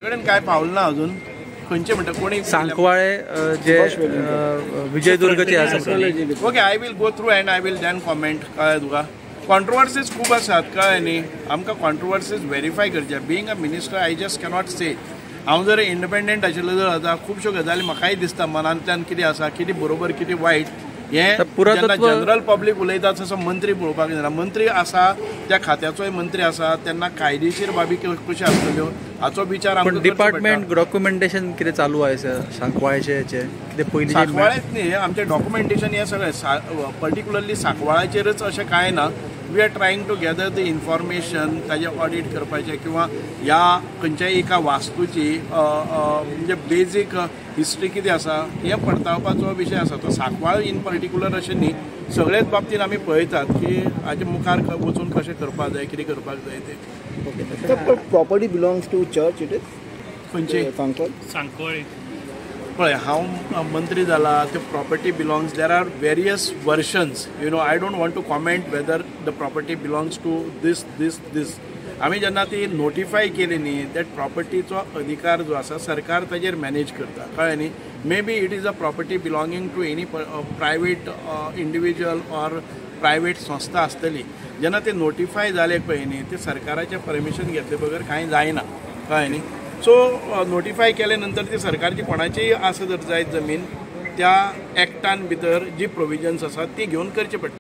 कडेन काय पावल ना अजून. खंयचे म्हणटा कोणी सांकवाळे जे विजयदुर्गचे आसा. Okay, I will go through and I will then comment. कळ्ळें तुका? कॉन्ट्रोवर्सीज खूब आसात, कळ्ळें न्ही. आमकां कॉन्ट्रोवर्सीज वेरीफाय करचे. Being a minister I just cannot say. हांव जर इंडिपेंडंट आशिल्लो जर आतां खुबश्यो गजाली म्हाकाय दिसता मनांतल्यान कितें आसा, कितें बरोबर कितें वायट, हें जेन्ना जनरल पब्लीक उलयता तसो मंत्री पळोवपाक जायना. मंत्री आसा त्या खात्याचोय मंत्री आसा, तेन्ना कायदेशीर बाबी कश्यो आसतल्यो हाचो विचार आमकां. डिपार्टमेंट डॉक्युमेंटेशन कितें चालू आसा सांकवाळेचें हेचें कितें पयलीं? सांकवाळेच न्ही, आमचें डॉक्युमेंटेशन हें सगळें पर्टिक्युलरली सांकवाळाचेरच अशें कांय ना. We are trying to gather the information, ताजें ऑडीट करपाचें किंवा ह्या खंयच्याय एका वास्तूची म्हणजे बेजीक हिस्ट्री कितें आसा हें पडताळपाचो विशय आसा. तो सांकवाळ इन पर्टिक्युलर अशें न्ही, सगळेच बाबतीन आमी पळयतात की हाजे मुखार वचून कशें करपाक जाय, कितें करपाक जाय तें. Property belongs to church it is? खंयची? सांकवाळ. पळय, हांव मंत्री जाला, ते property belongs, there are various versions, you know. I don't want to comment whether the property belongs to this this this. आमी जेन्ना ती नोटिफाय केली न्ही, that प्रॉपर्टीचो अधिकार जो आसा सरकार ताजेर मॅनेज करता, कळ्ळें न्ही. May be it is a property belonging to any private individual or private संस्था आसतली. जेन्ना ते नोटिफाय जाले पळय न्ही, ते सरकाराचें परमिशन घेतले बगर कांय जायना, कळ्ळें न्ही. सो नोटिफाय केले नंतर ती सरकारची कोणाचीय आसा जर जायत जमीन, त्या एक्टान भितर जी प्रोविजन्स आसा ती घेवन करची पडटा.